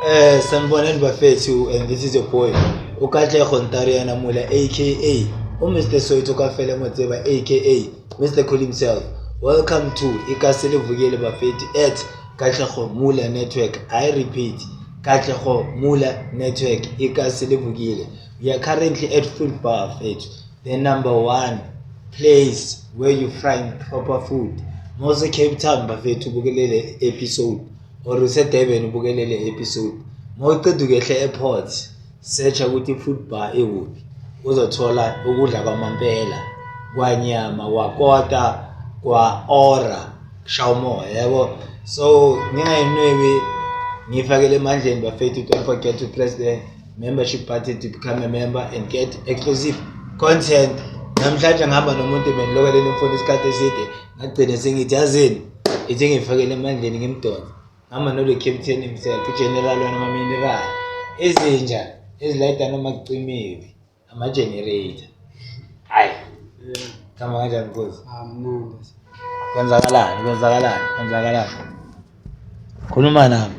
Sanibonani bafethu, and this is your boy uKatlego Ntariana Mula, aka uMr Soweto Kafele Motseba, aka Mr Cool himself. Welcome to Ikasi Livukile bafethu at Katlego Mula Network. I repeat, Katlego Mula Network, Ikasi Livukile. We are currently at Food Bar bafethu, the number one place where you find proper food. Mose Cape Town bafethu, ubukelele episode, or useDurban ubukelele episode. Mawuceda ukehla airport, searcha ukuthi food bar ikuphi, uzothola ukudla kwamampela, kwanyama, kwakota, kwa-ora, kushaya umoya yabo. So ngingayinwebi, ngiyifakele emandleni bafethu. Don't forget to press the membership button to become a member and get exclusive content. Namhlanje ngihamba nomuntu bengilokele nimfuna isikhathi eside, ngagcine sengithi yazini, ithi ngiyifakele emandleni, ngimdonse. Ngihamba nolo captain himself, ugeneral wanamamineral, izinja ezilayida noma kucimiwe ama-generator. Hayi, khamba kanjani nkosi? Ah, mnandi. Kwenzakalani, kwenzakalani, kwenzakalani? Khuluma nami.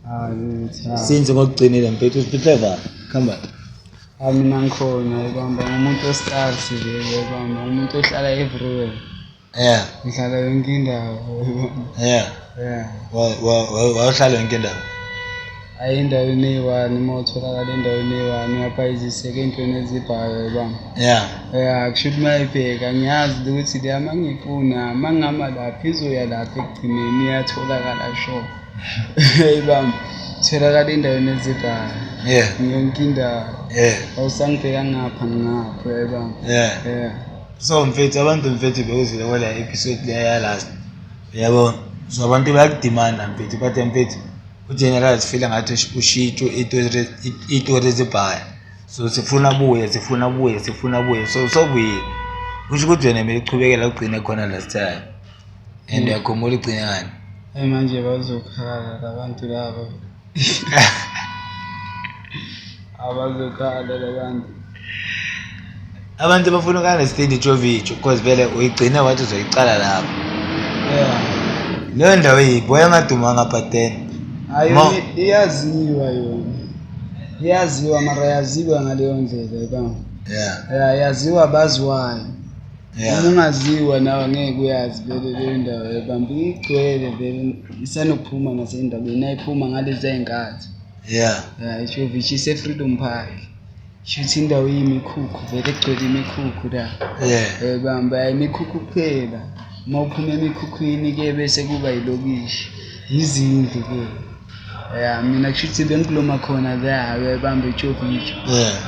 Ah, lutho. Since ngokugcinile mfethu, usifihle va khamba. Ah, mina ngikhona ibamba ngumuntu ostars nje, ibamba ngumuntu ohlala everywhere. Ngihlala yonke indawo, ibamba. Yeah. Wawuhlala yonke indawo? Hayi, endaweni eyi-one, uma utholakala endaweni eyi-one uyabhayiziseka ey'ntweni ezibhayo, ibamba. Yeah, kusho ukuthi mayibheka ngiyazi ukuthi le uma ngifuna uma ngihamba lapha izoya lapha, ekugcineni iyatholakala sure. Ibamba tholakala endaweni ezibhayo. Yonke indawo. Awusangibheka ngapha ngapha, uyayibamba. Yeah. So mfethu, abantu mfethu bewuzile kwale episode le ya last yabo, so abantu bayakudimanda mfethu, but mfethu ugeneral sifila ngathi ushintsho itori ezibhaya, so sifuna buye, sifuna buye, sifuna buye, so sobuyile. Kusho ukuthi wena kumele uchubekela ugcine khona last time and uyakhumbula ugcine ngani? Hayi, manje bazokhala labantu laba, abazokhala labantu. Abantu bafuna uku-understand ijovicho because vele uyigcine wathi uzoyicala lapho. Leyo ndawo yiphi wayengadumanga, but then Hayi, iyaziwa yona, iyaziwa, mara yaziwa ngaleyo ndlela, yabona. Ya, yaziwa baziwayo. Uma ungaziwa nawe ngeke uyazi vele leyo ndawo, yabamba, igcwele vele, isanokuphuma nasendabeni ayiphuma ngalezi y'nkathi. Ya, ijovichi ise-Freedom Park, shuthi indawo iyimikhukhu vele, egcwele imikhukhu la. Bamba imikhukhu kuphela, uma uphuma emikhukhwini-ke bese kuba yilokishi, izindlu-ke. Ya, mina kushuthi bengikuloma khona la, uyayibamba, ejovichi.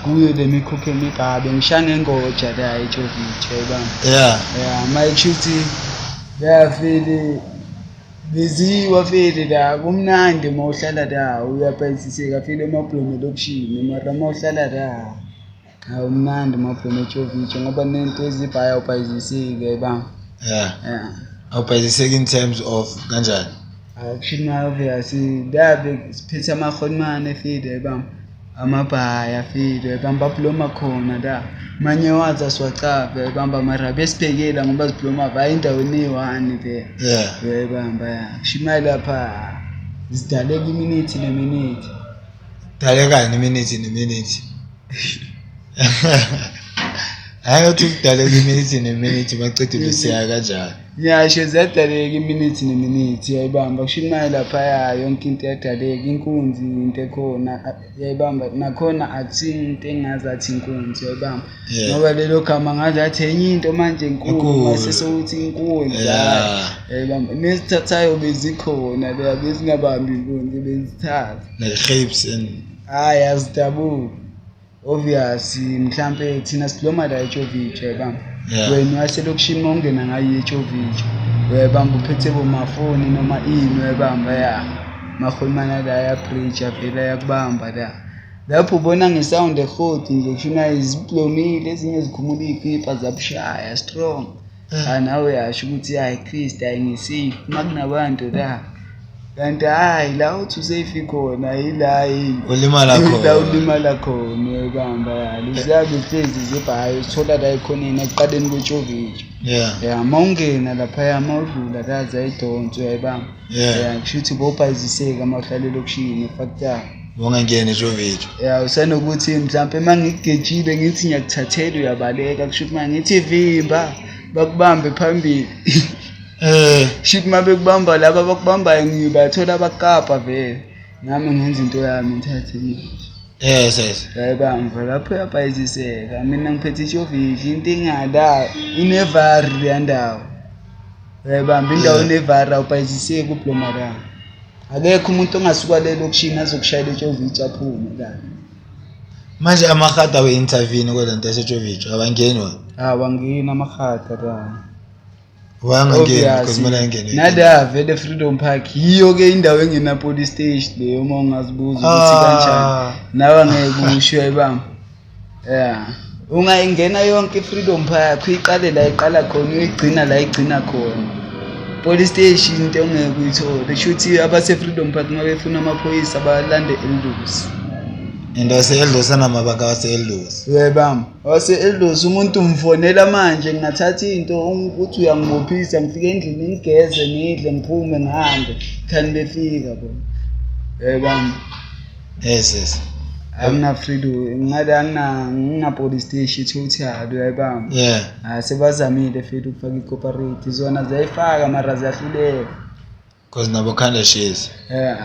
Kuyo le mikhukhu emigabe ngisha ngengoja la ejovichi, uyayibamba. Ya, maye kushuthi bayafile beziwa fele la, kumnandi uma uhlala la, uyabhayisiseka fele emabhlomu elokishini, mara uma uhlala la awumnandi emabhlomu ejovichi ngoba nento ezibhaya awubhayisiseki, uyayibamba. Ya. Awubhayisiseki in terms of kanjani? Akushini, obvious dabe siphethe amahonmane file, yayibamba, amabhaya file, yayibamba, abloma khona la, manye wazi asiwacave, yayibamba, mara besibhekela ngoba zibloma vaya endaweni eyi-one vele. Uyayibamba, ya, kusho imali lapha zidaleka iminithi neminithi. Dalekani iminithi neminithi? Hayi, uthi kudaleka iminithi neminithi, baceda besiya kanjani? Ngiyasho ziyadaleka iminithi neminithi, uyayibamba, kusho imali laphaya yonke into iyadaleka, inkunzi into ekhona, uyayibamba, nakhona akusiyo into engazathi inkunzi, uyayibamba. Ngoba lelo gama ngazathi enye into manje enkulu. Enkulu. Mase sewuthi inkunzi, hhayi, uyayibamba, nezithathayo bezikhona leya, bezingabambi inkunzi, bezithatha. Like grapes and Hhayi, azidabuki, obvious mhlampe thina sibloma la ejovichi, uyayibamba. Wena waselokishini uma ungena ngayo ejovichi, uyayibamba, uphethe bomafoni noma ini, uyayibamba, ya, mahulumana la ayabridge avele ayakubamba la, lapho ubona ngesawundi ehoti nje, kushuna ziblomile, ezinye zikhumula iy'pipa zabushaya strong. Ah, nawe uyasho ukuthi hayi Christ, hayi ngisife uma kunabantu la. Kanti hhayi, la uthi usafe khona yila yini Ulimala la khona. ulimala khona, uyayibamba. Ya, leziya behlezi zibhayo uzithola la ekhoneni ekuqaleni kwetshovitsho. Ya, uma ungena laphaya, uma udlula la ziyayidonsa, uyayibamba. Ya, kusho ukuthi bobhayiziseka uma uhlala elokishini, fucked up. Ungangeni eshovitsho. Ya, usanokuthi mhlampe uma ngikugejile ngithi ngiyakuthathela uyabaleka, kusho ukuthi uma ngithi vimba bakubambe phambili. Shit, uma bekubamba laba abakubambayo ngibathola abakapa vele. Nami ngenza into yami ngithathe manje. Yes yes. Yayibamba lapho uyabhayiziseka. Mina ngiphethe ishovishi, into engala inevari leya ndawo. Uyayibamba indawo enevari, awubhayiziseki ubloma la. Akekho umuntu ongasuka le lokishini azokushayela itshovishi aphume la. Manje amahata we-intervene kwale nto yasetshovitsho abangeni wona? Awangeni amahata la. Wangangeni because kumele angene. Nala vele Freedom Park yiyo ke indawo engena police station leyo, uma ungazibuza ukuthi kanjani. Nawe angeke usho, uyayibamba. Yeah. Ungayingena yonke i-Freedom Park, uyiqale la iqala khona, uyigcina la igcina khona. Police station into ongeke uyithole. Kusho ukuthi abase-Freedom Park uma befuna amaphoyisa balande eLusi. Into yase-Eldos, anamabanga wase-Eldos. Uyayibamba. Wase-Eldos umuntu umfonela manje, ngingathatha into uthi uyangibophisa, ngifike endlini ngigeze ngidle ngiphume ngihambe khani befika bona. Uyayibamba. Yes. Akuna freedom ngale, akuna ngina police station total, uyayibamba. Ah, sebazamile futhi ukufaka i-corporate, zona ziyayifaka mara ziyahluleka. Because nabo khanda shezi.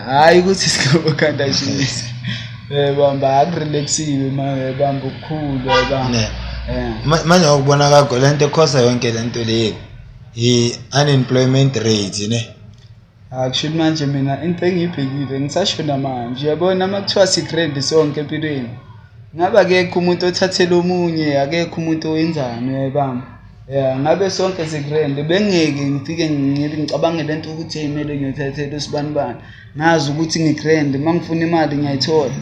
Hhayi ukuthi singabokhanda shezi. Bamba akurelaxiwe ma bamba ukukhulu, uyayibamba. Ne. Manje ngokubona kwakho, le nto ekhosa yonke le nto le i-unemployment rate, ne? Akusho manje mina into engiyibhekile ngisasho namanje, uyabona uma kuthiwa si-grand sonke empilweni, ngabe akekho umuntu othathela omunye, akekho umuntu owenzani, uyayibamba. Ya, ngabe sonke si-grand, bengeke ngifike ngicabange le nto ukuthi hey kumele ngiyothathela usibanibani, ngazi ukuthi ngi-grand, uma ngifuna imali ngiyayithola.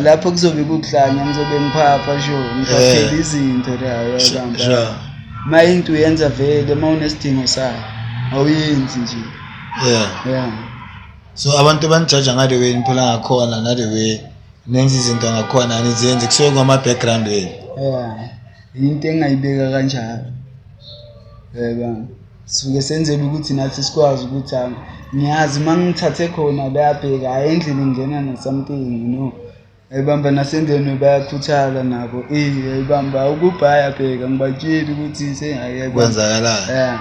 Lapho kuzobe kukuhlanya, ngizobe ngiphapha sho, ngiphaphela izinto la, uyayibamba. Ma into uyenza vele uma unesidingo sayo, awuyenzi nje. Yeah. So abantu banijaja ngale way niphila ngakhona, nale way nenza izinto ngakhona, anizenzi kusuke kwama-background wenu. Yeah. Into engingayibeka kanjalo. Yebo. Sisuke senzela ukuthi nathi sikwazi ukuthi ngiyazi uma ngithathe khona bayabheka, hhayi endlini ngingena na something, you know. Ayibamba nasendlini bayakhuthala nabo. Ayibamba ukubhaya bheka ngibatsheli ukuthi kwenzakalani. Yeah.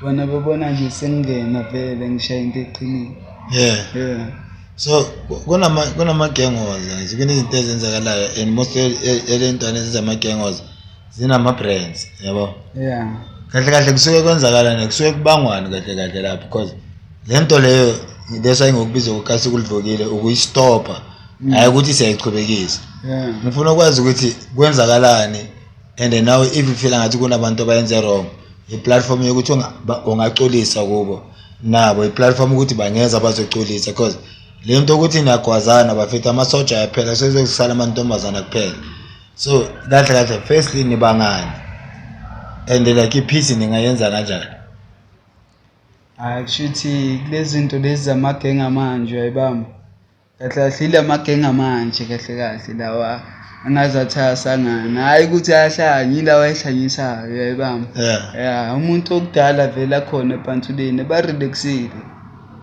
Bona babona nje sengingena vele ngishaya into eqinile. Yeah. So kunama-gangoza, kunezinto ezenzakalayo and most elentwana ezama-gangoza zinama-brands, yabo. Yeah. Kahle kahle kusuke kwenzakalani, kusuke kubangwani kahle kahle lapho, because le nto leyo that's why ngokubiza ukasi kulivukile ukuyistopha, hayi ukuthi siyayichubekisa. Ngifuna ukwazi ukuthi kwenzakalani, and now if you feel ngathi kunabantu abayenze wrong, i-platform yokuthi ungaxolisa kubo nabo, i-platform ukuthi bangeza bazoxolisa, because le nto ukuthi niyagwazana bafethu, amasoja ayaphela, sezokusala amantombazana kuphela. So kahle kahle firstly nibangani, and like i-peace ningayenza kanjani? Hayi, kusho ukuthi kulezi zinto lezi zamagenge manje, uyayibamba. Kahle kahle ila magenge manje, kahle kahle lawa angazathi ayasangana, hhayi ukuthi ayahlanya, yilawa ayihlanyisayo, uyayibamba. Ya, umuntu okudala vele akhona epansuleni ba-relaxile,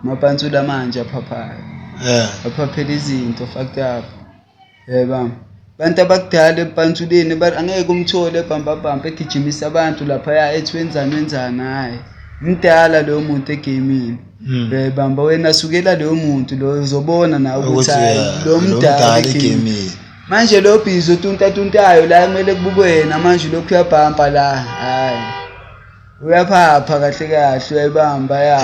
amapansula manje aphaphayo. Aphaphela izinto fucked up, uyayibamba. Abantu abakudala epansuleni angeke umthole ebhampabhampa egijimisa abantu laphaya ethi wenzani wenzani, hhayi. Mdala loyo muntu egamini. Uyayibamba wena, sukela loyo muntu loyo uzobona nawe ukuthi hhayi lo mdala egamini. Manje lo busy otuntatuntayo la kumele kubukwe yena, manje lokhu uyabhampa la, hhayi. Uyaphapha kahle kahle, uyayibamba ya.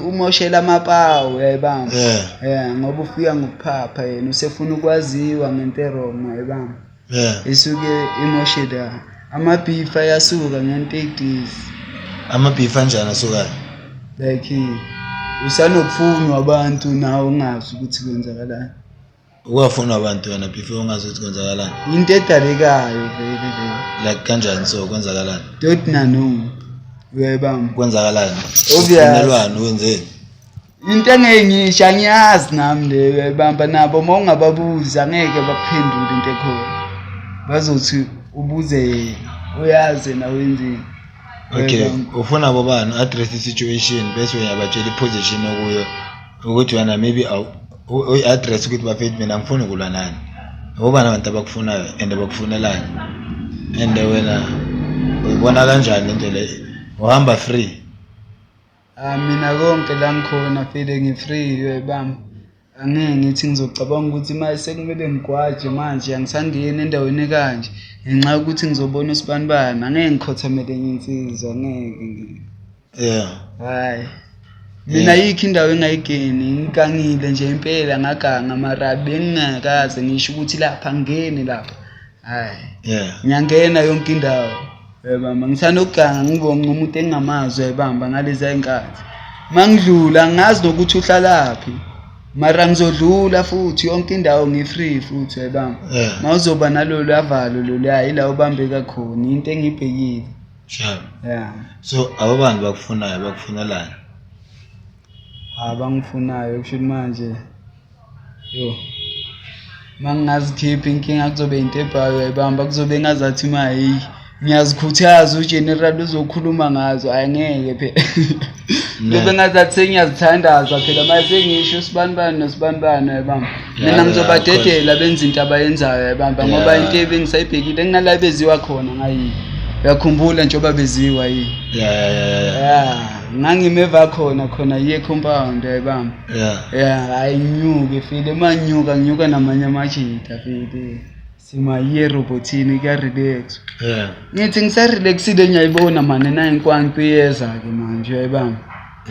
Umoshela amapawu, uyayibamba. Yeah, ngoba ufika ngokuphapha yena, usefuna ukwaziwa ngento e-wrong, uyayibamba. Isuke imoshe la. Ama-beef ayasuka ngento ey'dizi. Ama-beef anjani asukayo? Like usanokufunwa abantu nawe ungazi ukuthi kwenzakalani. Ukuwafunwa abantu wena before ungazi ukuthi kwenzakalani? Into edalekayo vele vele. Like kanjani, so kwenzakalani? Don't na no. Uyayibamba. Kwenzakalani? Obvious. Ufunelwani, wenzeni? Into engeke ngisho angiyazi nami leyo, uyayibamba nabo uma ungababuzi angeke bakuphendule into ekhona. Bazothi ubuze yena, uyazi yena wenzeni. Okay, Uyayibamba? ufuna bobani address i-situation bese uyabatshela i-position okuyo ukuthi wena maybe uyi-address ukuthi bafethu mina angifuni ukulwa nani. Obani abantu abakufunayo and bakufunelani? And wena uyibona kanjani lento le? Uhamba free. Ah, mina konke la ngikhona vele ngi-free, uyayibamba. Angeke ngithi ngizocabanga ukuthi manje sekumele ngigwaje manje angisangeni endaweni ekanje ngenxa yokuthi ngizobona usibanibani, angeke ngikhothamele enye insizwa, angeke ngeke. Hhayi. Mina ayikho indawo engayigeni, ngigangile nje impela ngaganga mara bengingakaze ngisho ukuthi lapha angingeni lapha. Hhayi. Ngiyangena yonke indawo. Uyayibamba, ngithanda ukuganga ngibonge umuntu engingamazi, uyayibamba ngalezi y'nkathi. Uma ngidlula angazi nokuthi uhlalaphi, mara ngizodlula futhi yonke indawo ngi-free futhi, uyayibamba. Uma uzoba nalolu avalo loluya yila ubambeka khona, into engiyibhekile. Sharp. Yeah. So abo bantu bakufunayo bakufunelani? Abangifunayo kusho ukuthi manje yo uma ngingazikhipha inkinga kuzobe into ebhayo, uyayibamba, kuzobe ngazathi ma heyi ngiyazikhuthaza uGeneral uzokhuluma ngazo, hhayi ngeke phela. Kuzobe ngazathi sengiyazithandaza phela manje sengisho usibanibani nosibanibani, uyayibamba. Mina ngizobadedela benza into abayenzayo, uyayibamba, ngoba into ebengisayibhekile kunala beziwa khona ngayini. Uyakhumbula njengoba beziwa yini? Yeah. Ngangimeva khona khona iye compound, uyayibamba. Yeah, hayi nginyuke file, uma nginyuka nginyuka namanye amajita file. Sima iye robotini kuya-relax. Ngithi ngisa-relaxile ngiyayibona mane nayi inkwanto iyeza-ke manje, uyayibamba.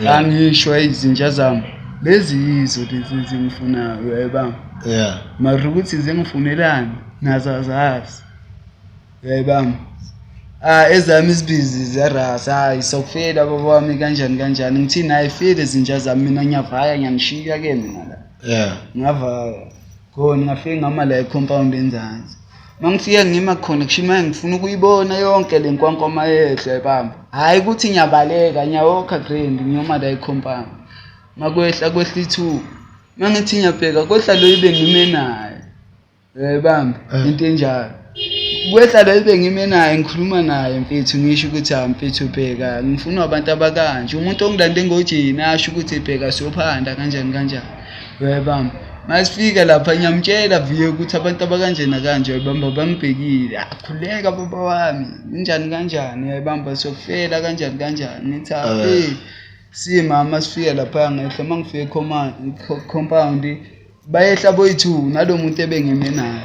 Angisho izinja zami lezi yizo lezi ezingifunayo, uyayibamba. Mara ukuthi zingifunelani nazo azazi, uyayibamba. Ah, ezami izibizi ziyarasa, hayi sokufela baba wami kanjani kanjani, ngithini hayi file izinja zami mina ngiyavaya ngiyanishiya-ke mina la. Ngavaya khona ngafike ngama la e-compound enzansi. Uma ngifika ngima khona kusho imali ngifuna ukuyibona yonke le nkwankwama yehla ebamba. Hhayi ukuthi ngiyabaleka ngiyawokha grand ngiyoma la e-compound. Makwehla kwehla i-two. Uma ngithi ngiyabheka kwehla lo ibe ngime naye. Uyayibamba into enjalo. Kwehla lo ibe ngime naye ngikhuluma naye mfethu ngisho ukuthi ha mfethu bheka ngifuna abantu abakanje. Umuntu ongilande ngojini asho ukuthi bheka siyophanda kanjani kanjani. Uyayibamba. Masifika lapha ngiyamtshela viye ukuthi abantu abakanje nakanje, uyayibamba, bangibhekile. Akhuleka baba wami kanjani kanjani, uyayibamba, siyofela kanjani kanjani. Ngithi hey simama sifika lapha ngehla, uma ngifika compound bayehla boyi-two nalo muntu ebengime naye.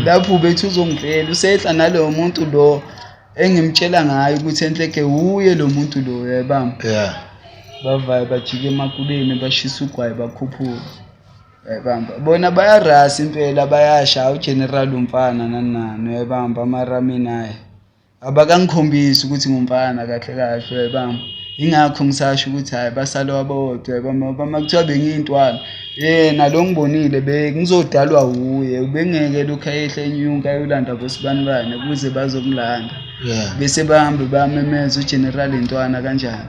Lapho ubethi uzongifela usehla nalowo muntu lo engimtshela ngayo ukuthi enhleke uye lo muntu lo, uyayibamba. Bavaye bajike emakuleni bashisa ugwayi bakhuphuka. Uyayibamba. Bona bayarasa impela bayasha uGeneral umfana nani nani, uyayibamba, mara mina hhayi abakangikhombisi ukuthi ngumfana kahle kahle, uyayibamba. Ingakho ngisasho ukuthi hhayi basala bodwa, uyayibamba, ngoba uma kuthiwa bengiyintwana yena lo ngibonile bengizodalwa wuye, ubengeke lokhu ayehla enyuka ayolanda bosibanibani ukuze bazongilanda. Bese bahambe bayamemeza uGeneral intwana kanjani.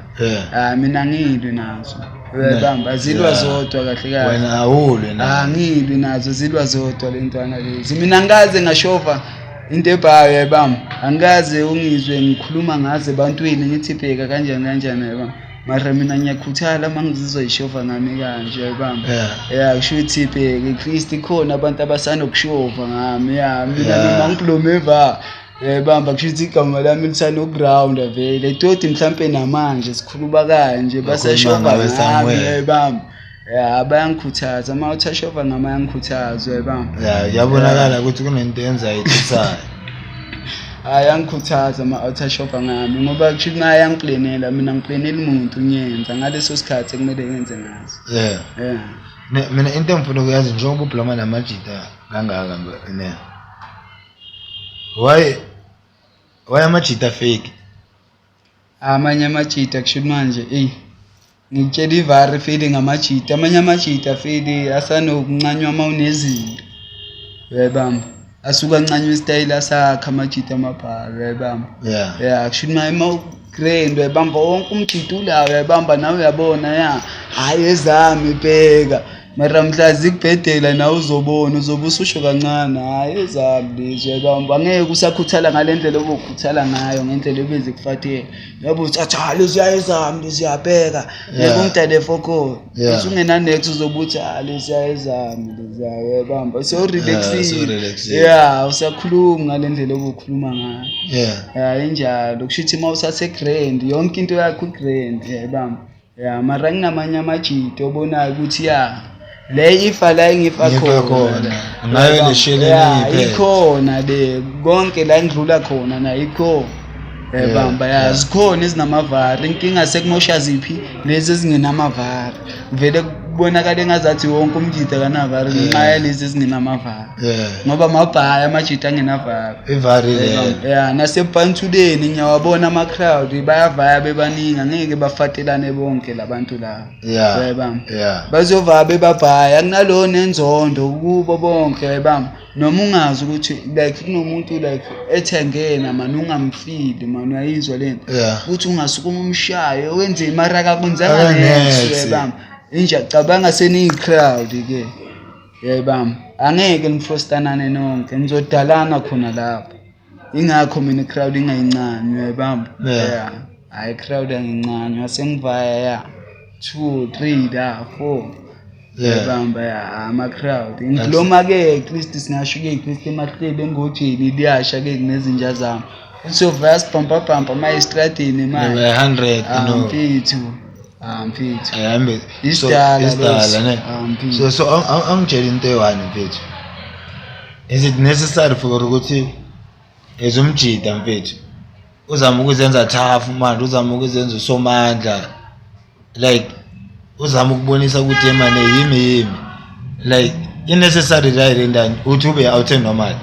Hayi mina ngilwi nazo, uyayibamba, zilwa zodwa kahle kahle. Wena awulwi nazo. Angilwi nazo, zilwa zodwa le ntwana lezi. Mina angikaze ngashova into ebhayo, uyayibamba, angikaze ungizwe ngikhuluma ngazo ebantwini ngithi bheka kanjani kanjani, uyayibamba. Mara mina ngiyakhuthala uma ngizizwa ishova ngami kanje, uyayibamba. Yeah, kusho ukuthi bheka at least khona abantu abasanokushova ngami, yeah, mina noma ngiblomeva, uyayibamba, kusho ukuthi igama lami lisanokurawunda vele toti mhlampe namanje sikhuluma kanje basashova ngami, uyayibamba. Yeah, bayangikhuthaza uma uthi ashova ngami ayangikhuthaza, uyayibamba. Yeah, kuyabonakala ukuthi kunento yenzayo ethusayo. Hhayi ayangikhuthaza uma uthi ashova ngami ngoba kusho ukuthi naye ayangiplanela, mina ngiplanela umuntu ngiyenza ngaleso sikhathi ekumele ngenze ngaso. Mina into engifuna ukuyazi njengoba ubloma namajita kangaka ne. Why amajita fake? Amanye amajita kusho manje eyi ngikutshela ivari feli ngamajita, amanye amajita feli asanokuncanywa uma unezinto, uyayibamba, asuke ancanywa isitayela sakhe amajita amabhaka, uyayibamba. Yeah, kusho ukuthi uma Grand, uyayibamba wonke umjidi ulawo, uyayibamba nawe uyabona ya hhayi ezami bheka, mara mhla zikubhedela nawe uzobona, uzobe ususho kancane hhayi ezami lezi, uyayibamba. Angeke usakhuthala ngale ndlela obukhuthala ngayo, ngendlela ebezikufathela. Yabe uthi athi hayi leziya ezami leziya bheka, ngeke ungidale fokol. Usungena next uzobe uthi hayi leziya ezami leziya, uyayibamba. So relaxile. Yeah, usakhuluma ngale ndlela obukhuluma ngayo. Ya injalo, kusho ukuthi uma usase grand yonke into yakho grand, uyayibamba. Ya mara kunamanye amajito obonayo ukuthi ya le ifa la engifa khona nayo le shele engiyiphethe ikhona le konke la engidlula khona nayo ikhona. Uyayibamba ya zikhona ezinamavari, inkinga sekumosha ziphi lezi ezingenamavari, vele kubonakala engazathi wonke umjita akanavari ngenxa yalezi ezingenamavari, ngoba amabhaya amajita angenavari ivari le. Ya nasebhantuleni ngiyawabona ama-crowd bayavaya bebaningi, angeke bafatelane bonke labantu laba. Uyayibamba, bazovaya bebabhaya, akunalowo nenzondo kubo bonke, uyayibamba. Noma ungazi ukuthi like kunomuntu like ethengena mani ungamfili mani, uyayizwa lento ukuthi ungasukuma umshaye wenze mara akakwenzanga next, uyayibamba. Inja cabanga seniyi-crowd ke, uyayibamba, angeke nifrostanane nonke, nizodalana khona lapho. Ingakho mina i-crowd ingayincane, uyayibamba. Yeah, hhayi i-crowd angincane, wasengivaya ya 2 3 la 4, uyayibamba ya ama-crowd. Ngikhuluma-ke at least singasho-ke at least emahleli engojeni liyasha-ke kunezinja zami. Usovaya sibhampabhampa ma estradini manje. 100 no. Mfethu. Ah mfethu. Ayihambe. Isidala isidala ne. So angitshela into eyi-one mfethu. Is it necessary for ukuthi ezumjida mfethu uzama ukuzenza tough manje, uzama ukuzenza usomandla, like uzama ukubonisa ukuthi mane yimi yimi, like i-necessary la le ndani uthi ube out normal?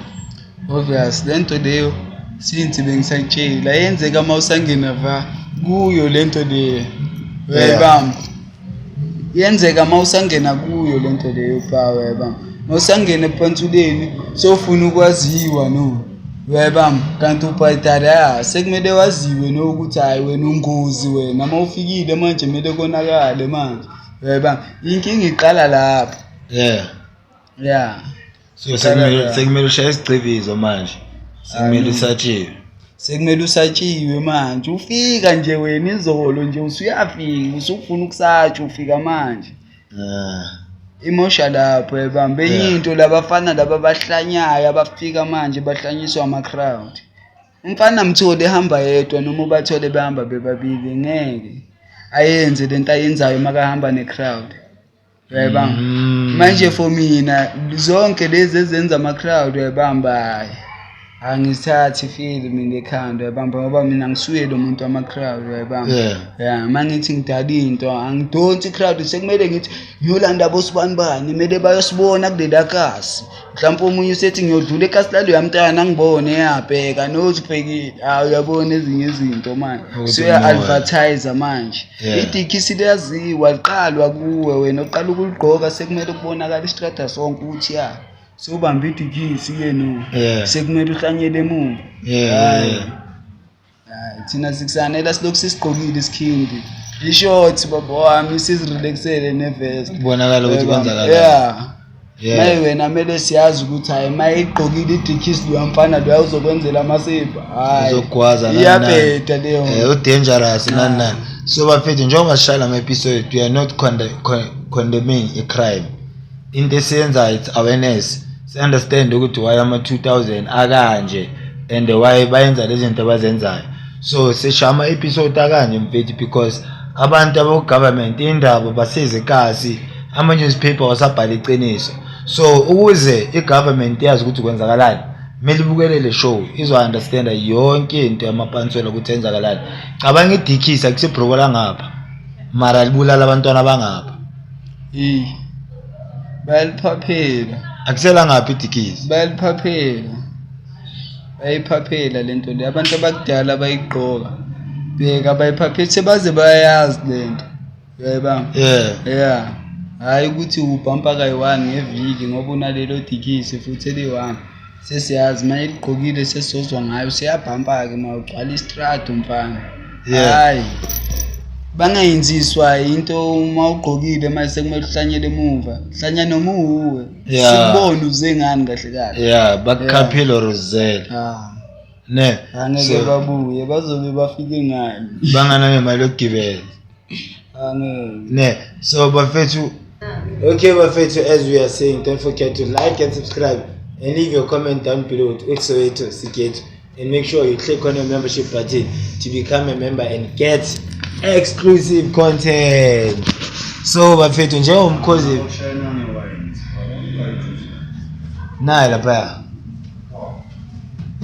Obvious lento leyo since bengisayitshela yenzeka uma usangena va kuyo lento leyo, uyayibamba. Yenzeka uma usangena kuyo lento leyo pa, uyayibamba. Uma usangena ephantsuleni sofuna ukwaziwa no, uyayibamba, kanti ubhayidala sekumele waziwe no ukuthi hhayi wena ungozi wena, uma ufikile manje kumele konakale manje, uyayibamba. Inkinga iqala lapho. Yeah. So sekumele ushaye isicebizo manje, sekumele usatshiwe. Sekumele usatshiwe manje, ufika nje wena izolo nje usuyafika usufuna ukusatsha ufika manje. Imosha lapho ebamba enye into labafana laba abahlanyayo abafika manje bahlanyiswa ama-crowd. Umfana mthole ehamba yedwa noma ubathole behamba bebabili, ngeke ayenze lento ayenzayo makahamba ne-crowd. Uyayibamba. Manje for mina zonke lezi ezenza ama-crowd, uyayibamba, hhayi angithathi feel mina ekhanda, uyayibamba, ngoba mina ngisuye lo muntu wama-crowd, uyayibamba. Yeah, uma ngithi ngidala into angidonsi i-crowd, sekumele ngithi ngiyolanda abosibanibani kumele bayosibona kulela kasi, mhlawumpe omunye usethi ngiyodlula ekasi laloya mntana angibone yabheka nozibhekile, hawu uyabona ezinye izinto manje suya-advertise manje. Idikisi liyaziwa liqalwa kuwe wena uqala ukuligqoka, sekumele kubonakala isitrada sonke ukuthi ya sewubambe idikisi-ke no, sekumele uhlanyele emuva. Hhayi thina sikusanela silokhu sisigqokile isikhindi i-short baba wami, sizirelaxele ne-vest, kubonakala ukuthi kwenzakalani. Yeah, maye wena kumele siyazi ukuthi hhayi uma igqokile idikisi loya mfana loya uzokwenzela amasipha, hhayi uzogwaza iyabheda leyo, u-dangerous nani nani. So bafethu, njengoba sishala ama-episode, we are not condemning a crime. Into esiyenzayo it's awareness, si-understand ukuthi why ama-2000 akanje and why bayenza lezi zinto abazenzayo. So sishaya ama-episode akanje mfethu because abantu abo-government indaba basezekasi, ama-newspaper wasabhala iqiniso. So ukuze i-government yazi ukuthi kwenzakalani, kumele ibukele le show, izo-understanda yonke into yamapansela ukuthi enzakalani. Cabanga idikisi akusibhroko langapha mara libulala abantwana bangapha. Bayaliphaphela. Akusela ngapha idikisi. Bayaliphaphela. Bayiphaphela lento le, abantu abakudala bayigqoka. Bheka bayiphaphela sebaze bayayazi lento. Uyayibamba? Yeah. Hhayi ukuthi ubhampa kayi-one ngeviki ngoba unalelo dikisi futhi eliyi-one. Sesiyazi uma eligqokile sesizozwa ngayo, useyabhampa-ke uma ugcwala istradi umfana. Yeah. Hayi, bangayenziswa into uma ugqokile manje sekumele uhlanyele emuva, hlanya noma uwuwe. Yeah. Sikubone uze ngani kahle kahle. Yeah, bakukhaphile or uzele. Ah, Ne. angeke So, babuye, bazobe bafike ngani? bangananemali yokugibela. Angeke. Ne. So bafethu, okay bafethu, as we are saying, don't forget to like and subscribe and leave your comment down below to Soweto Sikethu, and make sure you click on your membership button to become a member and get exclusive content. So bafethu, njengomkhozi naye lapha,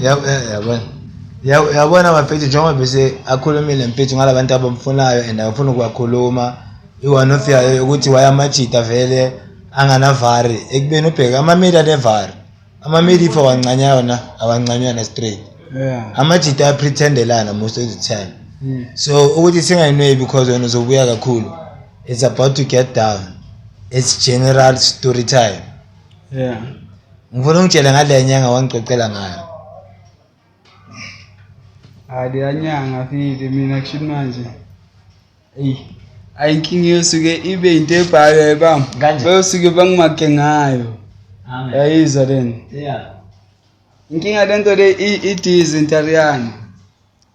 yabona, yabona bafethu, njengoba bese akhulumile mfethu ngalabantu abamfunayo and akafuna ukubakhuluma, i-one of yayo ukuthi wayamajita vele anganavari, ekubeni ubheke amameli anevari, amameli if awancanywa yona, awancanywa na straight. Amajita ayapretendelana most of the time. So ukuthi singayinwebi, because wena uzobuya kakhulu, it's about to get down, it's general story time. Ngifuna ungitshele ngale nyanga wangicocela ngayo. Hayi, leya nyanga file mina kusho manje. Eyi, ayinkinga yosuke ibe into ebhalwe bam. Kanjani? Bayosuke bangimake ngayo. Yayizwa lena. Inkinga lento le idizi intariyana.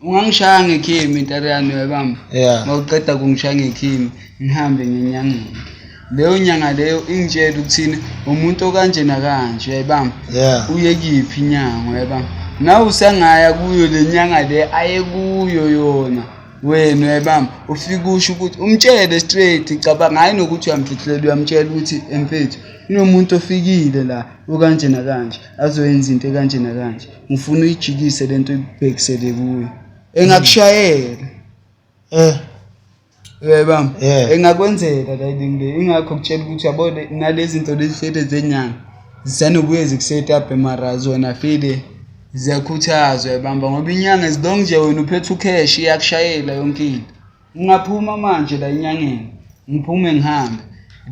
Ungangishaya ngekhimi intariyana, uyabamba. Mawuqeda kungishaya ngekhimi, ngihambe ngenyangeni. Leyo nyanga leyo ingitshela ukuthini, umuntu okanje nakanje, uyayibamba. Uye kiphi inyanga, uyayibamba. Nawe usangaya kuyo le nyanga le aye kuyo yona. Wena uyayibamba, ufike usho ukuthi umtshele straight, cabanga hayi nokuthi uyamfihlela, uyamtshela ukuthi emfethu kunomuntu ofikile la okanje nakanje azoyenza into ekanje nakanje, ngifuna uyijikise lento uyibhekisele kuyo, engakushayela. Uyayibamba? Yeah. Engakwenzela la le, ingakho kutshela ukuthi yabona nalezi zinto lezi zenyanga zisanobuye zikuset up, mara zona file ziyakhuthazwa, uyayibamba, ngoba inyanga as long nje wena uphethe ucash iyakushayela yonke into. Ngingaphuma manje la enyangeni, ngiphume ngihambe,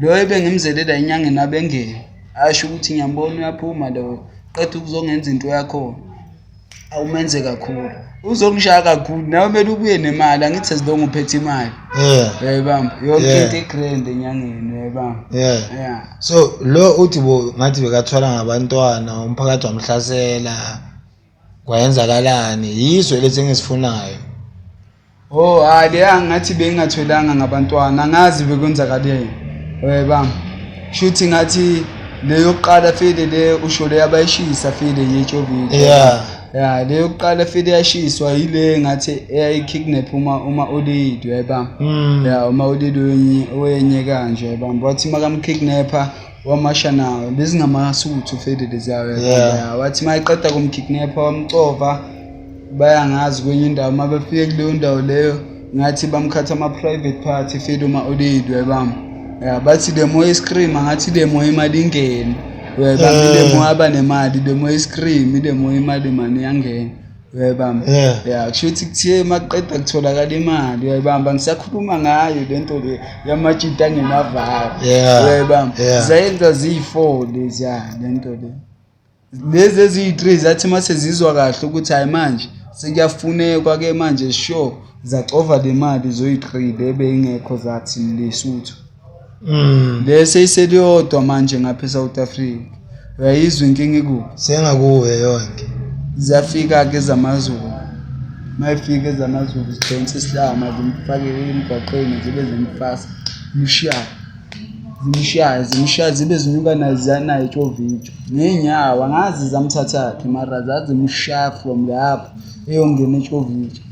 lo ebengimzele la enyangeni abengena asho ukuthi ngiyambona uyaphuma lo, qeda ukuzongenza into yakhona, awumenze kakhulu, uzongishaya kakhulu, nawe kumele ubuye nemali, angithi as long uphethe imali. Uyayibamba yonke into egrand enyangeni, uyayibamba. Yeah. So lo uthi bo ngathi bekathwala ngabantwana, umphakathi wamhlasela, kwayenzakalani, yiso lesi engisifunayo. Oh, hayi, leya ngathi bengingatholanga ngabantwana, angazi bekwenzakaleni, uyayibamba. Shuthi ngathi le yokuqala file le usho le abayishisa file yetshovitsho. Ya, le yokuqala file yashiswa yile ngathi eyayikidnap uma olady, uyayibamba. Ya, uma olady wenye kanje, uyayibamba, wathi makamkidnapper wamasha nawo bezingamasuthu file leziya, uyayibamba. Ya, wathi mayeqeda kumkidnapper wamcova bayangazi kwenye indawo, uma befike kuleyo ndawo leyo ngathi bamkhatha ama-private party file uma olady, uyayibamba. Ya, bathi le moya iscream, ngathi le moya imali ingene, uyayibamba. Ile moya aba nemali, le moya iscream, ile moya imali mani iyangena, uyayibamba. Ya, kusho ukuthi kuthiye makuqeda kutholakala imali, uyayibamba, ngisakhuluma ngayo lento le yamajita angenavara. Uyayibamba. Zayenza ziyi-4 leziya lento le, lezi eziyi-3 zathi mase zizwa kahle ukuthi hayi manje sekuyafunekwa ke manje, sure, zacova le mali zoyi-3 le beyingekho, zathi Lesotho. Le seyiseliyodwa manje ngapha eSouth Africa, uyayizwa inkinga ikuphi? Sengakuwe yonke. Ziyafika-ke ezamaZulu, mayifika ezamaZulu zidonsa isihlama, zimfake emgwaqeni, zibe zimfasa mshaye, zimshaye, zimshaye, zibe zinyuka naye, ziya naye etshovitsho ngey'nyawo, angazi zamthathaphi, mara zazimshaya from lapho eyongena etshovitsho.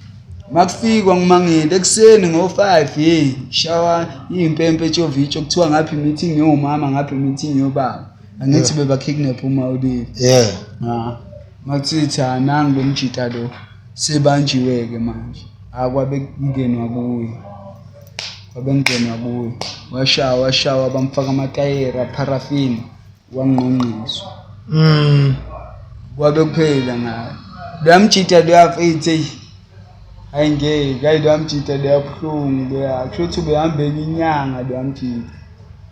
Makufikwa ngimangele ekuseni ngo-5, hey, shawa iy'mpempe etshovitsho, kuthiwa ngapha i-meeting yomama, ngapha i-meeting yobaba, angithi bebakidnap uma ulive. Ha, makuthi cha, nangu lo mjita lo sebanjiwe-ke manje, akwabe kungenwa kuye, kwabe kungenwa kuye, washawa, washawa, bamfaka amatayera parafini, wangqongqiswa. Kwabe kuphela ngayo loya mjita loya mfethu. Eyi, hayi ngeke, hayi, loya mjita loya buhlungu loya, kusho ukuthi ubehamba enye inyanga loya mjita.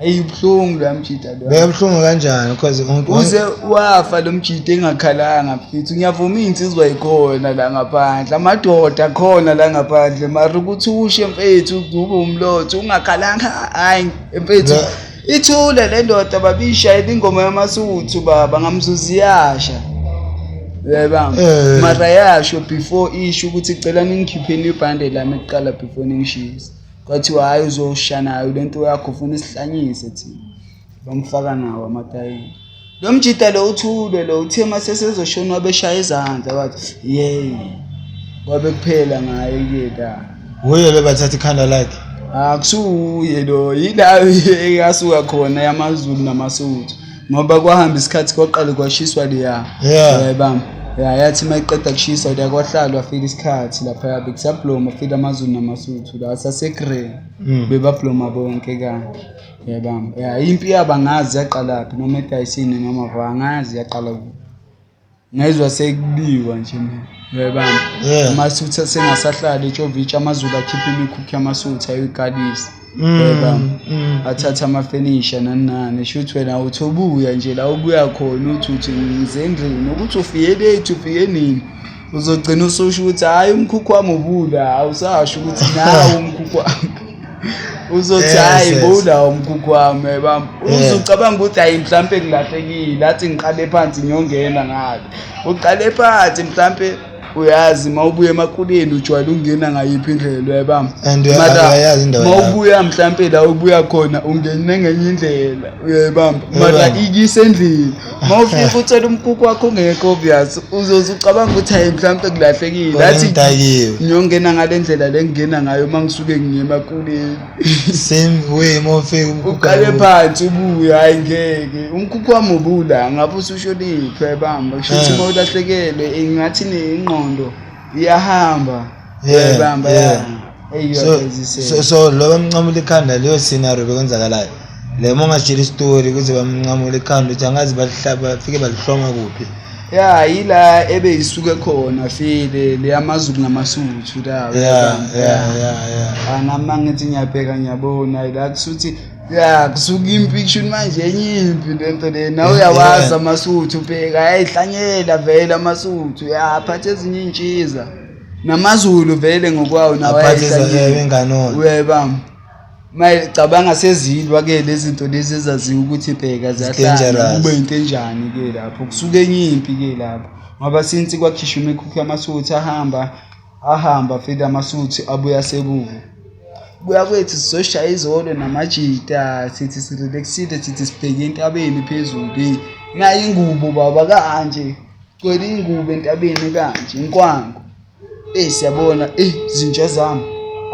Ayi, ubuhlungu lo mjida lo. Bekabuhlungu kanjani? Because uze wafa lo mjida engakhalanga, mfethu. Ngiyavuma, iy'nsizwa yikhona la ngaphandle, amadoda akhona la ngaphandle, mara ukuthi ushe, mfethu, ube umlotho ungakhalanga, hhayi mfethu. Ithule le ndoda, babishayela ingoma yamasuthu, baba, ngamzuzu iyasha, uyayibamba? Eh. Mara yasho before isho ukuthi cela ningikhipheni ibhande lami kuqala before ningishise. Kwathiwa hhayi, uzosha nayo le nto yakho, ufuna isihlanyise thina. Bamfaka nawo amatayini lo mjida lo. Uthule lo, uthe mase sezoshona wabeshaya izandla, wathi yeyi, kwabe kuphela ngaye-ke la. Uye lo bathatha ikhanda lakhe? Akusuye lo, yila eyasuka khona yamaZulu namasuthu, ngoba kwahamba isikhathi kwaqala kwashiswa leya. Uyayibamba? Ya, yathi uma iqeda kushisa leya, kwahlalwa fika isikhathi laphaya bekusabloma fika amaZulu namasuthu la sasegrey. Bebabloma bonke kanje, uyayibamba? Ya, impi yabo angazi yaqalaphi, noma edayisini noma va, angazi yaqala kuphi. Ngezwa sekubiwa nje mina, uyayibamba? Amasuthu asengasahlali etshovitsha, amaZulu akhipha imikhukhu yamasuthu ayoyikalisa, uyayibamba? Mm. Athatha amafenisha nani nani. Shuthi wena uthi ubuya nje la ubuya khona, uthi ngize endlini, ukuthi ufike late, ufike nini, uzogcina ususho ukuthi hhayi, umkhukhu wami ubula. Awusasho ukuthi nawe umkhukhu wami, uzothi hhayi, bowulawo umkhukhu wami, uyayibamba? Uzucabanga ukuthi hayi, mhlampe ngilahlekile, athi ngiqale phansi ngiyongena ngale. Uqale phansi, mhlampe uyazi uma ubuya emakuleni ujwayele ukungena ngayiphi indlela, uyayibamba? And Mara uyayazi indawo uma yakho. ubuya mhlampe la ubuya khona ungene ngenye indlela, uyayibamba? Mara Uyayibamba. ikisendlini, uma ufika uthole umkhukhu wakho ungekho, obvious uzoze ucabanga ukuthi hayi, mhlampe kulahlekile, athi Ngidakiwe. ngiyongena ngale ndlela le ngingena ngayo uma ngisuke ngiye emakuleni. Same way uma ufika umkhukhu Uqale phansi ubuye, hayi ngeke, umkhukhu wami ubula ngapho, usushoniphi, uyayibamba? Kusho ukuthi uma ulahlekelwe ingathi nengqondo iyahamba, uyayibamba? Ya. Eyi, uyagezisela. So lo bamnqamula ikhanda, leyo scenario bekwenzakalayo le, uma ungasitshela isitori ukuthi bamnqamula ikhanda, ukuthi angazi balihlaba, bafike balihloma kuphi? Ya, yila ebeyisuke khona file le yamaZulu namasuthu la, uyayibamba? Yeah. Ah, nami mangithi ngiyabheka ngiyabona la kusuthi ya kusuka impi, kusho manje enye impi lento le nawe uyawazi. Amasuthu bheka ayihlanyela vele amasuthu, ya, aphathe ezinye iy'ntshiza, namaZulu vele ngokwawo nawo Aphathe ayihlanyela. Inganono. Uyayibamba? Maye cabanga sezilwa-ke lezi zinto lezi ezaziwa ukuthi bheka ziyahlanya, dangerous. Kube into enjani-ke lapho kusuke enye impi-ke lapho, ngoba since kwakhishwa imikhukhu yamasuthu, ahamba ahamba fika amasuthu abuya sebuva buya kwethu, sizoshaya izolo namajita, sithi sirelaxile, sithi sibheke entabeni phezulu. Hey, nayi ingubo baba, kanje gcwele ingubo entabeni kanje inkwangu. Eh, siyabona, eh, zinja zami,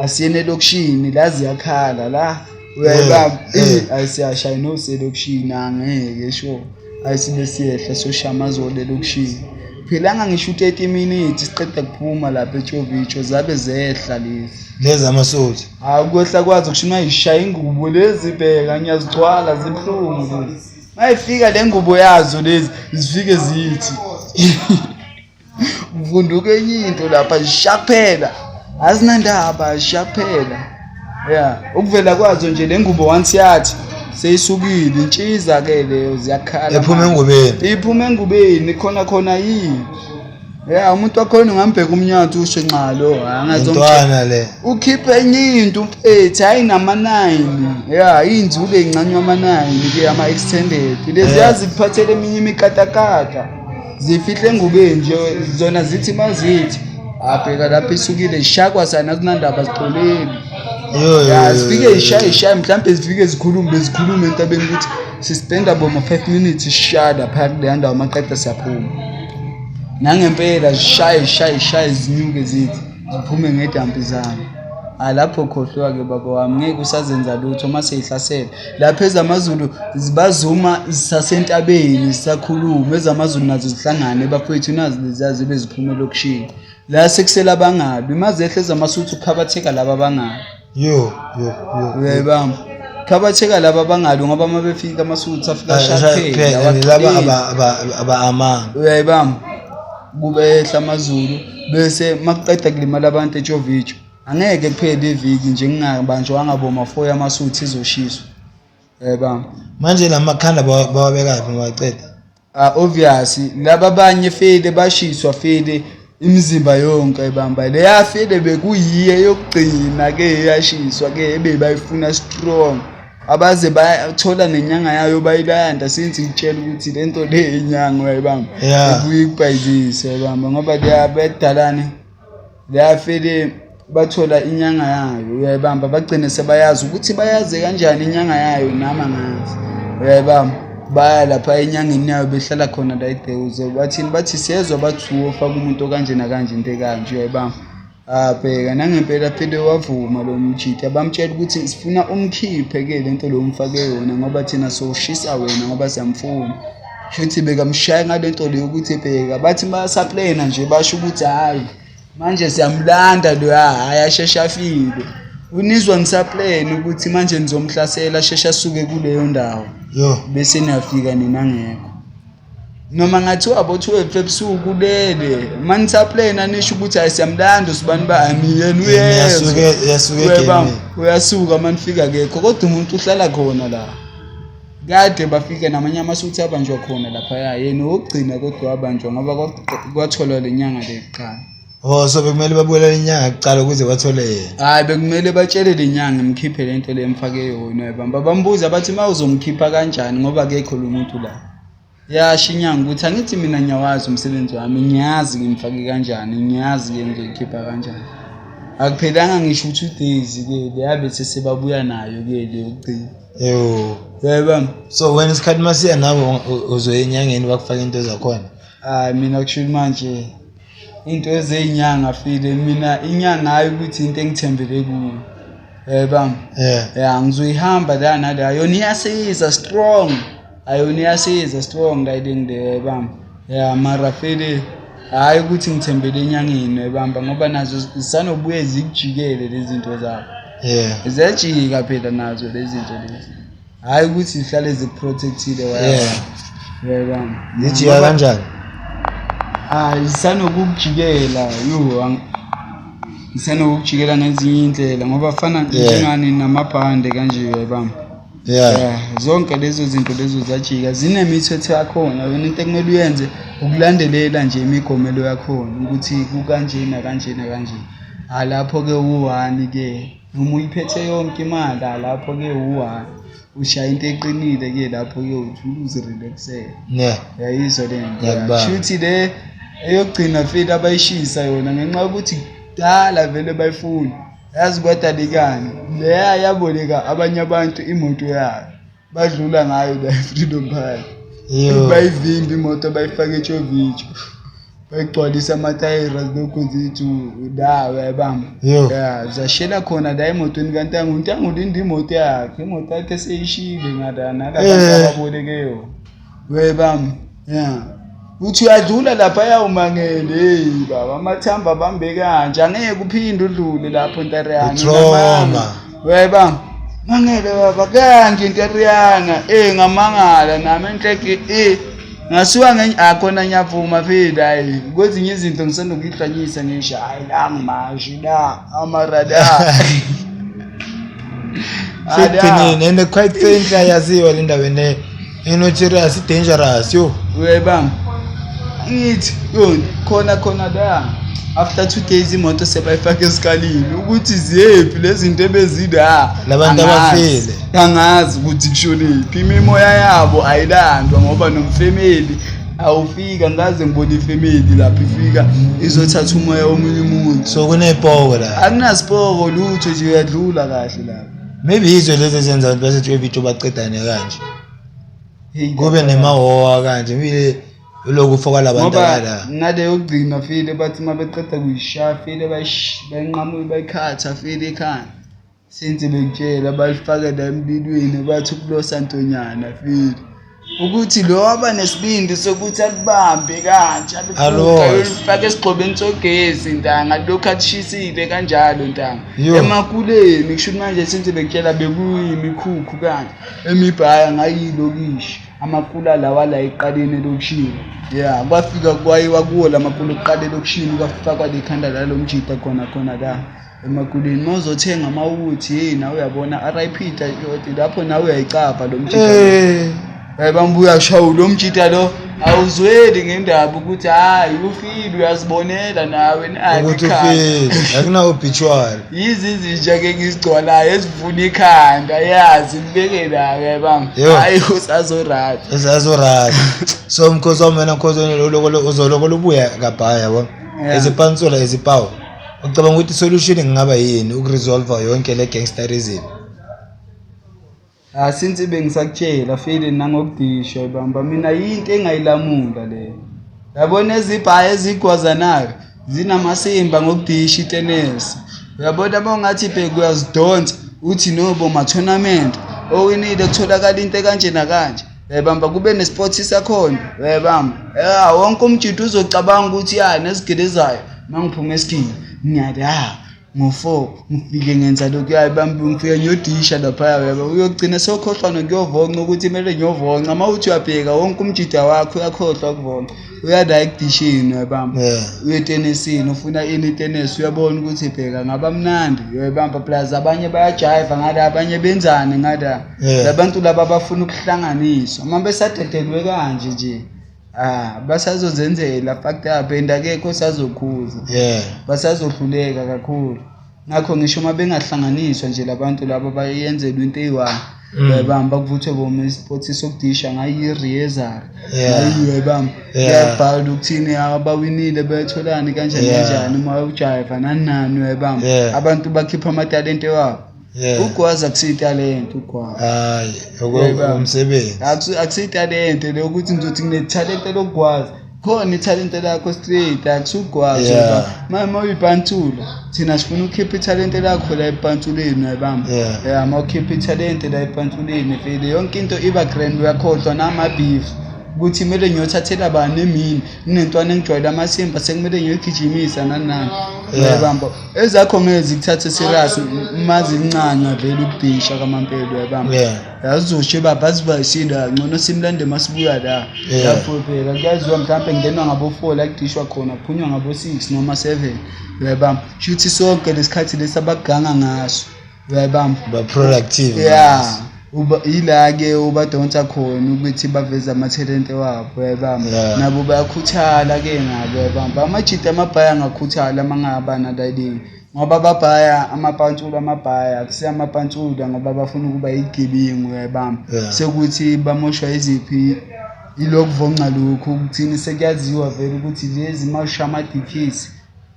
asiyene elokishini la, ziyakhala la, uyayibamba? Yeah. Eh, ayisiyashaya noselokishini, angeke sure, ayisibe siyehla soshaya amazolo elokishini. Phelanga ngisho u-30 minutes siqeda kuphuma lapha etshovitsho, zabe zehla lezi. Lezi amasuthu? Hayi, ukwehla kwazo kusho mayishaya ingubo lezi, bheka ngiyazigcwala, zibuhlungu lezi. Mayifika le ngubo yazo lezi, zifike zithi kuvunduka enye into lapha, zisha kuphela, azinandaba, zisha kuphela. Ya, ukuvela kwazo nje le ngubo once yathi seyisukile intshiza-ke leyo, ziyakhala. Ephuma manje. engubeni. Iphuma engubeni khona khona, yini ya, umuntu wakhona ungambheka umnyanti, usho nxalo angazomtshela. Intwana le. Ukhiphe enye into mfethu, hayi, nama-9, ya, iy'nzule ey'ncanywa ama-9 ke, ama-extended lezi, yaziphathela eminye imikatakata, zifihle engubeni nje zona, zithi mazithi abheka lapho isukile, zishakwa sana, azinandaba, zixoleli. Yo, yo, Ya, yo, zifike yo, zishaye zishaye, mhlawumbe zifike zikhulume, bezikhulume entabeni ukuthi sispenda boma 5 minutes sishaya lapha kuleya ndawo, maqeda siyaphuma. Nangempela zishaye zishaye zishaye, zinyuke, zithi ziphume ngedampi zami. Hayi, lapho khohlwa-ke baba wami, ngeke usazenza lutho uma seyihlasela lapho ezamaZulu, zibazuma zisasentabeni zisakhuluma ezamaZulu nazo zihlangane, bafowethu, nazi leziya zibe ziphuma elokishini la sekusela abangabi, mazehle ezamasuthu kukhabatheka laba abangabi. Yo, yo, yo. Uyayibamba? Khabatheka laba abangabi, ngoba uma befika amasuthu afika Kuphela and laba aba amanga. Uyayibamba? Kube ehla amaZulu, bese makuqeda kulimala abantu etshovicho, angeke kuphele iviki nje kungabanjwanga boma 4 yamasuthu izoshiswa. Yebo. Manje lamakhanda bawabekaphi mabaceda? Ah, obvious laba abanye fele bashiswa fele imizimba yonke ebamba leya fele bekuyiye yokugcina ke yashiswa ke ebebayifuna strong abaze bathola nenyanga yayo bayilanda since ngitshela ukuthi lento le inyanga uyayibamba Yeah. ibuye ikubhayizise uyayibamba ngoba leya bedalane leya fele bathola inyanga yayo uyayibamba bagcine sebayazi ukuthi bayazi kanjani inyanga yayo nami angazi uyayibamba baya lapha enyangeni yayo behlala khona la eduze bathini bathi siyezwa bathi wofaka umuntu okanje nakanje into ekanje uyayibamba. Ah bheka nangempela phela wavuma lo mjita bamtshela ukuthi sifuna umkhiphe ke lento lo umfake yona ngoba thina soshisa wena ngoba siyamfuna futhi bekamshaya ngalento leyo ukuthi bheka bathi basaplena nje basho ukuthi hhayi manje siyamlanda loya hhayi asheshe afike unizwa nisaplena ukuthi manje nizomhlasela asheshe asuke kuleyo ndawo Yo. bese niyafika nina ngekho noma ngathiwa bo-12 ebusuku lele manisaplena nisho ukuthi hayi siyamlanda usibani bani yena uyezwa Uyasuke uyasuke Uyabamba, egameni. uyasuka manifika kekho kodwa umuntu uhlala khona la kade bafike namanye amasuthi abanjwa khona laphaya yena wokugcina kodwa wabanjwa ngoba kwatholwa le nyanga le kuqala. Oh, so bekumele babulale inyanga kuqala ukuze bathole yena. Hhayi bekumele batshele le nyanga imkhiphe le nto le emfake yona uyabamba bambuza bathi uma uzomkhipha kanjani ngoba akekho lo muntu la. Yasho inyanga ukuthi angithi mina ngiyawazi umsebenzi wami ngiyazi ngimfake kanjani ngiyazi-ke ngizoyikhipha kanjani. Akuphelanga ngisho u-2 days-ke leya bese sebabuya nayo-ke le yokugcina. Yo. Uyayibamba? So wena isikhathi masiya nawe uzoya enyangeni bakufake into zakhona. Hayi mina kusho manje into ezeyinyanga file mina inyanga hayi ukuthi into engithembele kuyo. Uyayibamba? Yeah. Ya ngizoyihamba la nala yona iyasiza strong. Ayona iyasiza strong la le ngile uyayibamba. Ya mara file hayi ukuthi ngithembele enyangeni uyayibamba ngoba nazo zisanobuye zikujikele lezi zinto zakho. Yeah. Ziyajika phela nazo lezi zinto lezi. Hayi ukuthi zihlale zikuprotectile Yeah. Uyayibamba? Zijika Ngoba- kanjani? Hayi zisanokukujikela yo zisanokukujikela ngezinye indlela ngoba fana Yeah. njengani namabhande kanje uyayibamba. Yeah. Yeah, zonke lezo zinto lezo zajika zinemithetho yakhona wena into ekumele uyenze ukulandelela nje imigomelo yakhona ukuthi kukanje nakanje nakanje. Alapho-ke u-one ke noma uyiphethe yonke imali alapho-ke u-one ushaya into eqinile-ke lapho-ke uthula uzirelaxele. Yeah. Yayizwa le nto. Ngiyakubamba. Shuthi le eyokugcina vele abayishisa yona ngenxa yokuthi kudala vele bayifuna. Yazi kwadalikani leya yaboleka abanye abantu imoto yayo badlula ngayo la e-Freedom Park. Yo. Bayivimba imoto bayifake etshovitsho bayigcwalisa amatayera lokhu zithu la uyayibamba. Yo. Ya zashela khona la emotweni kaNtangu uNtangu ulinda imoto yakhe imoto yakhe seyishile ngala nalabantu Eh. ababoleke yona. Uyayibamba ya uthi uyadlula lapha umangele hey baba amathambo abambe kanje angeke uphinde udlule lapho Ntariyana I-trauma. uyayibamba mangele baba kanje Ntariyana eh ngamangala nami enhleke eh ngasuka ngenye akhona ngiyavuma phela hayi kwezinye izinto ngisenokuyihlanyisa ngisho hayi la ngimashi la amarada. Sekugcineni and quite faintly ayaziwa le ndaba ene inotorious i-dangerous yo. Uyayibamba ngithi yo khona khona la after 2 days imoto sebayifaka esikalini ukuthi ziyephi lezi zinto ebezila Labantu abafile. angazi ukuthi kushonephi imimoya yabo ayilandwa ngoba nomfemeli awufika ngaze ngibone ifemeli lapho ifika izothatha umoya womunye umuntu. So kunepoko la. Akunasipoko lutho nje uyadlula kahle lapho. Maybe yizo lezi ezenza abantu baseTshwebitsho baqedane kanje. Hey, Kube nemahowa kanje mile lokhu ufoka labantu ngoba abala. nale yokugcina file bathi uma beqeda kuyishaya file bayinqamule bayikhatha file ekhanda since bengitshela balifake la emlilweni bathi ukulosa ntonyana file ukuthi lo waba nesibindi sokuthi alibambe kanje Alose. alifake esigxobeni sogesi ntanga lokhu akushisile kanjalo ntanga Yo. emakuleni kusho ukuthi manje since bengitshela bekuyimikhukhu kanje emibhaya ngayilokishi amakula lawa la eqaleni elokishini ya kwafika kwayiwa kuwo la makula okuqala elokishini kwafakwa lekhanda lalo mjita khona khona la. Emakuleni uma uzothenga amawuthi, hey, nawe uyabona RIP Tashoti lapho, nawe uyayicava lo mjita. Uyayibamba, uyashawu lo mjita lo, awuzweli ngendaba ukuthi hayi ufile, uyazibonela nawe nani ukuthi ufile, akuna obituary. Yizi izinja ke ngizigcwalayo ezivuna ikhanda, yazi ngibeke la, uyayibamba, hayi usazorata. Usazorata. So mkhosi wami wena, mkhosi uzoloko lubuya kabhaya, yabo, ezipantsula ezipawu. Ucabanga ukuthi solution ingaba yini ukuresolve yonke le gangsterism? Ah, since bengisakutshela file nangokudisha ibamba, mina yinto engayilamula leyo. Yabona ezibhaya ezigwazanayo zinamasimba ngokudisha itenesi. Uyabona uma ungathi bheka uyazidonsa uthi nobo ma-tournament owinile kutholakala into ekanje nakanje. Uyayibamba, kube nesport sakhona, uyayibamba. Ya, wonke umjita uzocabanga ukuthi ya nezigilizayo mangiphuma esikini ngiyala ngo-4 ngifike ngenza lokhu, uyayibamba, ngifike ngiyodisha laphaya, uyabo, uyogcina sewukhohlwa nokuyovonca ukuthi kumele ngiyovonca. Uma uthi uyabheka wonke umjida wakho uyakhohlwa ukuvonca, uya la ekudishini, uyayibamba, uye etenisini, ufuna ini itenesi, uyabona ukuthi bheka ngaba mnandi, uyayibamba. Plus abanye bayajayiva ngala, abanye benzani ngala. Labantu laba bafuna ukuhlanganiswa uma besadedelwe kanje nje, ah, basazozenzela fucked up and akekho osazokhuza, basazohluleka kakhulu. Ngakho ngisho uma bengahlanganiswa nje labantu laba bayenzelwe into eyi-one, uyayibamba, kuvuthwe boma isiport sokudisha ngayi-rehearsal, uyayibamba, kuyabhala ukuthini abawinile bayatholani kanjani, kanjani uma ujayiva nani nani, uyayibamba, abantu bakhipha amatalente wabo. Ugwaza akusiyitalente, ugwaza. Hayi, umsebenzi. Akusiyitalente le ukuthi ngizothi nginethalente lokugwaza. Khona ithalente lakho straight, akusugwaza. Uma uyibhantula, thina sifuna ukukhipha ithalente lakho la ebhantuleni, uyayibamba. Yeah, uma ukhipha ithalente la ebhantuleni vele yonke into iba grand, uyakhohlwa nama-beef ukuthi kumele ngiyothathela bani emini, kunentwana engijwayele amasimba sekumele ngiyoyigijimisa nani nani, uyayibamba. Ezakho ngeke zikuthathe serious uma zincanywa vele ukudisha kamampela, uyayibamba. Yazosho baba azivayisile, ngcono simlande masibuya la. Lapho phela kuyaziwa mhlawumbe ngenwa ngabo-4 la kudishwa khona, kuphunywa ngabo-6 noma 7, uyayibamba. Shuthi sonke lesikhathi lesi abaganga ngaso, uyayibamba, ba productive. Yeah, uba ila-ke ubadonsa khona ukuthi baveze amathalente wabo, uyayibamba. Nabo bayakhuthala-ke ngabo, uyayibamba. Amajita amabhaya angakhuthala uma ngaba nalayilingi, ngoba babhaya amapantsula, amabhaya akusiyo amapantsula ngoba bafuna ukuba yigebengu, uyayibamba. Sekuthi bamoshwa iziphi ilokuvonca lokhu ukuthini, sekuyaziwa vele ukuthi lezi mawusha amadikisi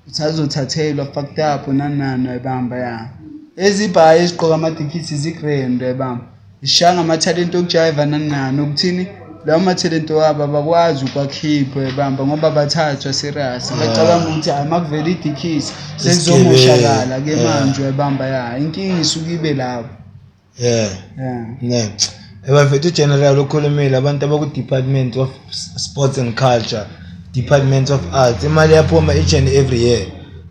usazothathelwa fucked up nani nani, uyayibamba. Ya, ezibhaya ezigqoka amadikisi zi-grand, uyayibamba, zishaya ngamathalente okujayiva nani nani, ukuthini lawo mathalente wabo abakwazi ukwakhipha, uyayibamba, ngoba bathathwa serious, bacabanga ukuthi hayi makuvela idikisi sekuzomoshakala ke manje, uyayibamba. Ya, inkinga isuke ibe lapho. Ne ebafethu, ugeneral ukhulumile, abantu abaku-Department of Sports and Culture, Department of Arts, imali yaphuma each and every year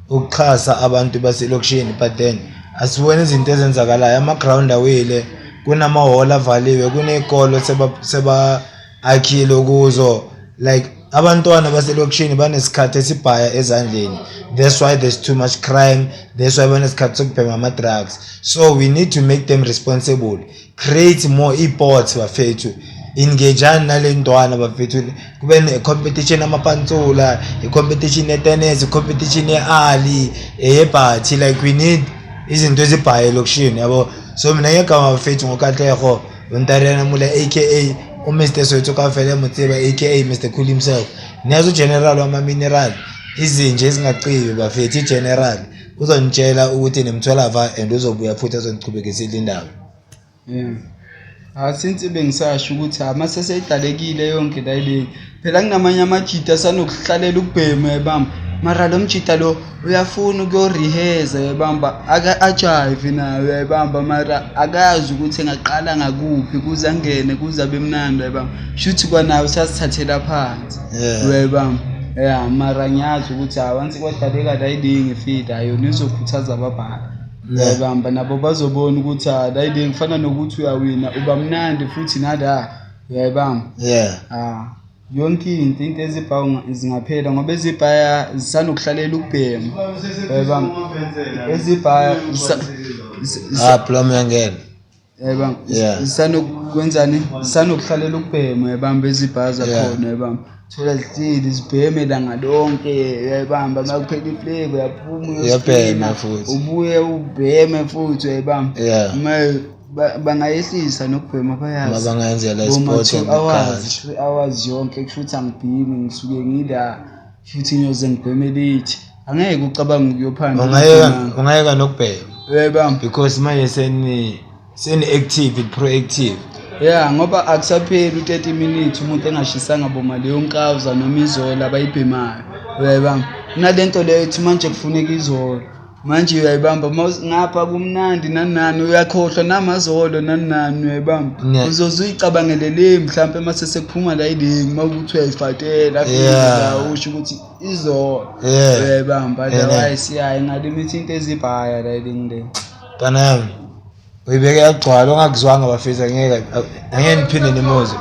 ukuxhasa abantu baselokishini, but then asibone izinto ezenzakalayo, ama-ground awile, kunamahholo avaliwe, kuney'kolo seba-akhile kuzo, like abantwana baselokishini banesikhathi esibhaya ezandleni. That's why there's too much crime, that's why banesikhathi sokubhema ama-drugs. So we need to make them responsible, create more e-sports bafethu, engageani nale ntwana bafethu, kube ne-competition amapantsula, i-competition ye-tennis, i-competition ye-ali, eyebhathi, like we need izinto ezibhaye elokishini, yabo. So mina ngegama bafethu ngoKatlego Ntarena Mula, aka uMr Soweto kafele Motseba, aka Mr Cool himself. Niyazi ugeneral wama-mineral, izinja ezingacibi bafethu, i-general uzonitshela ukuthi nimthola va and uzobuya futhi azonichubekisela indaba. Yeah. Ah, since bengisasho ukuthi mase seyidalekile yonke la ile, phela kunamanye amajita asanokuhlalela ukubhema, uyayibamba, mara lo mjita lo uyafuna ukuyoriheza, uyayibamba, aka ajive nayo, uyayibamba, mara akazi ukuthi engaqala ngakuphi kuze angene kuze abe mnandi, uyayibamba, shuthi kwanayo usazithathela phansi, uyayibamba. Ya, mara ngiyazi ukuthi ha once kwadaleka la ilingi feed ayona izokhuthaza ababhali, uyayibamba, nabo bazobona ukuthi ha la ilingi kufana nokuthi uyawina, uba mnandi futhi nala, uyayibamba. Ah. Yonke into ezibhawa zingaphela ngoba ezibhaya zisanokuhlalela ukubhema. Yayibamba ezibhaya Ah, plum yangena. Yayibamba zisanokwenzani, zisanokuhlalela ukubhema, yayibamba ezibhaya zakhona, yayibamba thola zihleli zibheme langa lonke, uyayibamba uma kuphela iflavor uyaphuma uyabhema futhi, ubuye ubheme futhi, uyayibamba. Uma bangayehlisa nokubhema bayazi bangayenzela isport and hours, 3 hours yonke, kusho ukuthi angibhemi, ngisuke ngila futhi ngiyoze ngibheme late, angeke ucabange ukuyophanda. Ungayeka nokubhema, uyayibamba, because manje seni active, proactive. Yeah, ngoba akusapheli u-30 minutes umuntu engashisanga boma leyo nkawuza noma izolo abayibhemayo, uyayibamba. Kunalento leyo ethi manje kufuneka izolo manje, uyayibamba, ngapha kumnandi nani nani, uyakhohlwa namazolo nani nani, uyayibamba, uzoze uyicabangele le mhlampe mase sekuphuma la ilingi uma ukuthi uyayifatela la usho ukuthi izolo, uyayibamba. Otherwise ya ingalimithi into ezibhaya la ilingi le. Mntwana yami, uyibeke yagcwala, ongakuzwanga bafethu angeke angeke niphinde nimuzwe.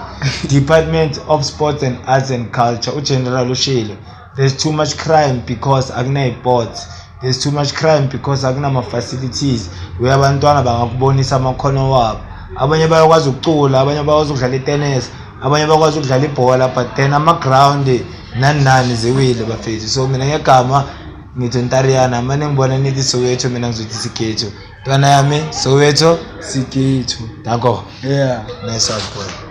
Department of Sports and Arts and Culture, uGeneral ushilo, there's too much crime because akunayi-sports, there's too much crime because akunama-facilities where abantwana bangakubonisa amakhono wabo. Abanye bayakwazi ukucula, abanye bayakwazi ukudlala itennis, abanye bakwazi ukudlala ibhola, but then ama-ground nani nani ziwile bafethu. So mina ngegama ngithi Ntariyana, mane ngibona nithi Soweto, mina ngizothi Sikhethu. Ntwana yami, Soweto. Sikhethu. Danko. Yeah. Nice one, boy.